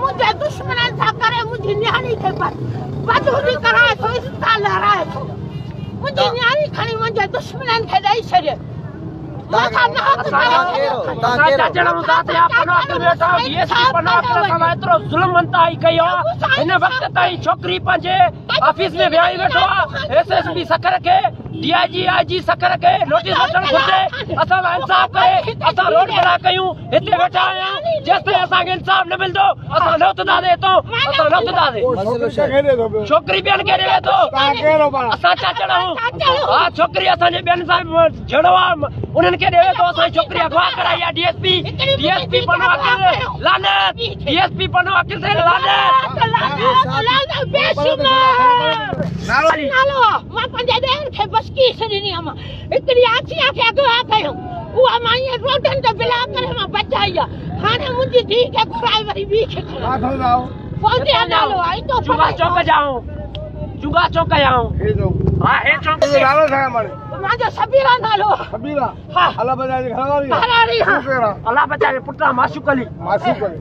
منهنجي دشمنن سان ڪري منهنجي نياڻي کي بدحدي ڪرائي ٿو اسپتال لهرائي ٿو منهنجي نياڻي کڻي منهنجي دشمنن کي ڏئي ڇڏي مٿان ناحق ڪري ڇڏيو اسان چاچڙ آهيون ذات جا پنو عاقل ويٺا آهيون D S P Pano Aqil اسان سان ايترو ظلم انتهائي ڪئي آهي هن وقت تائين ڇوڪري پنهنجي آفيس ۾ ويهاري ويٺو آ ايس ايس پي سکر کي D I G I G Sukkur کي نوٽيس وٺڻ گهرجي اسان سان انصاف ڪري اسان روڊ بلاڪ ڪيون هتي ويٺا آهيون جيستائين اسان کي انصاف نه ملندو اسان نه اٿنداسين هتو اسان نه اٿنداسين ڇوڪري ٻين کي ڏئي ٿو اسان چاچڙ آهيون ها ڇوڪري اسان جي ٻين سان جهڙو آ انهن کي ڏئي ٿو اسان جي ڇوڪري اغوا ڪرائي آ D S P D S P Pano Aqil لعنت D S P Pano Aqil تي لعنت. نالو آ مان پنهنجي ڏير کي بشڪيش ڏني هئم هڪڙي آسيا کي اغوا ڪيو اها مان ائين روڊن تي بلاڪ ڪري مان بچائي آ هاڻي منهنجي ڌيء کي گهرائي وري ٻي کي کڻي فوزيا نالو آ اتو چوگا چوڪ جا آهون چوگا چوڪ جا آهون ها هي چوڪ نالو ڇا ماڙي منهنجو سبيرا نالو آ سبيرا ها الله بچائي جي گهر واري گهر واري ها الله بچائي پٽ معشوق علي معشوق علي.